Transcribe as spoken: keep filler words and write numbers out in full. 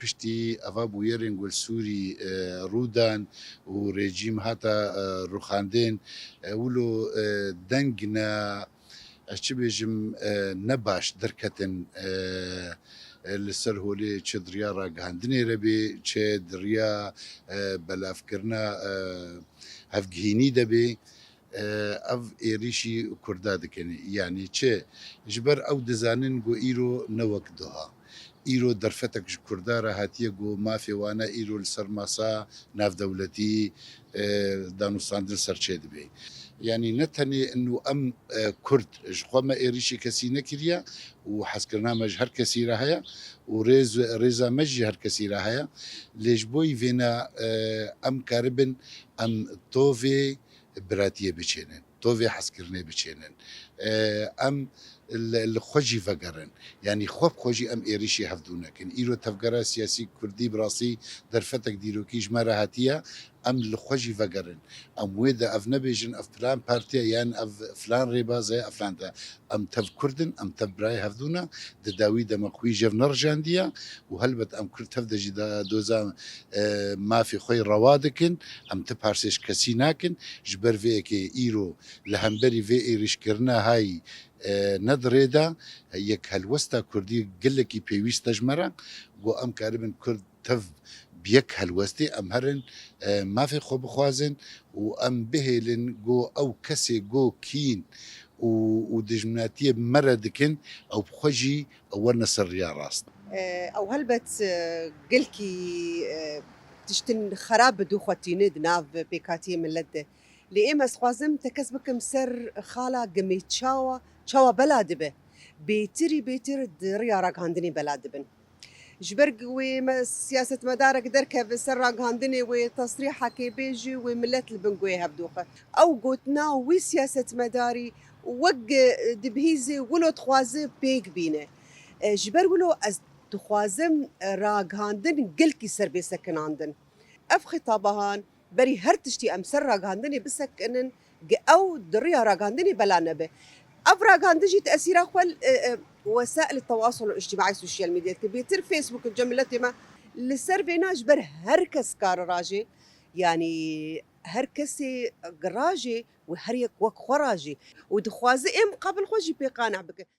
Piştî eva bûyerên ku li Sûrî, e, rû dan û rejîm hata, e, rûxandin, e, wilo, e, deng ne, ez çi bêjim, e, ne baş derketin, e, e, li ser holê çi di riya ragihandinê re bê, çi di riya, e, belavkirina, e, hevgihînî de bê. E, ev êrîşî Kurda dikin. Yanî çi? Ji ber ew dizanin ku îro ne wek duha. Îro derfetek ji Kurda re hatiye ku mafê wan e îro li ser masa navdewletî, e, danûstandin serçê dibe. Yanî ne tenê inu em, e, Kurd ji xwe me êrîşî kesî nekiriye û hezkirina me ji her kesî re heye û rêz, rêza me jî her kesî re heye. Lê ji bo yî vêna, e, em karibin em tovê biratiyê biçênin, tovê hezkirinê biçênin. E, em li, li xwe jî vegerin. Yanî xwe bi xwe jî em êrîşî hevdû nekin. Îro tevgera siyasî kurdî bi rastî derfetek dîrokî ji me re hatiye. Em li xwe jî vegerin. Em wê de ev nebêjin, ev filan partiye yan ev filan rêbaz e, ev filan de. Em tev Kurd in, em tev birayê hevdû ne. Di dawî de me xwî jev nerijandiye û helbet em Kurd tev de jî da doza, e, mafê xwe yê rewa dikin. Em ti parsê ji kesî nakin. Ji ber vê yekê îro li hemberî vê êrîşkirina hayî, e, ne di rê de, yek helwesta Kurdî gelekî pêwîst e ji me re. Ku em karibin Kurd tev bi yek helwestê em herin, e, mafê xwe bixwazin û em bihêlin ku ew kesê ku kîn û, û dijminatiyê bi me re dikin, ew bi xwe jî ew werine ser riya rast. E, ew helbet, e, gelkî, e, tiştin xerab bi dû xwe tîne di nav pêkhatiyê milet de. Lê êm ez dixwazim tekez bikim ser xala gimê çawa, çawa bela dibe. Bêtirî bêtir di riya ragihandinê bela dibin. Ji ber wê me siyasetmedarek derkeve ser ragihandinê wê tesrîhekê bê jî wê milet li bin guhê hevdoxe. Ew gotina wî siyasetmedarî wek, e, dibihîzê wilo dixwaze pêk bîne. E, ji ber wilo ez dixwazim, e, ragihandin gelkî ser bê sekinandin. Ev xitabahan berî her tiştî em ser ragihandinê bisekinin, gi ew di riya ragihandinê bela nebe. Ev ragihandin jî tesîra xwe li, e, e, wesaîl tewasul îctimaî, sosyal medya dike. Bêtir Facebook cem miletê me li ser vêna ji ber her kes kare rajê, yanî her kesê rajê û her yek wek xwe rajê û dixwaze êm qabil xwe jî pê qane bike.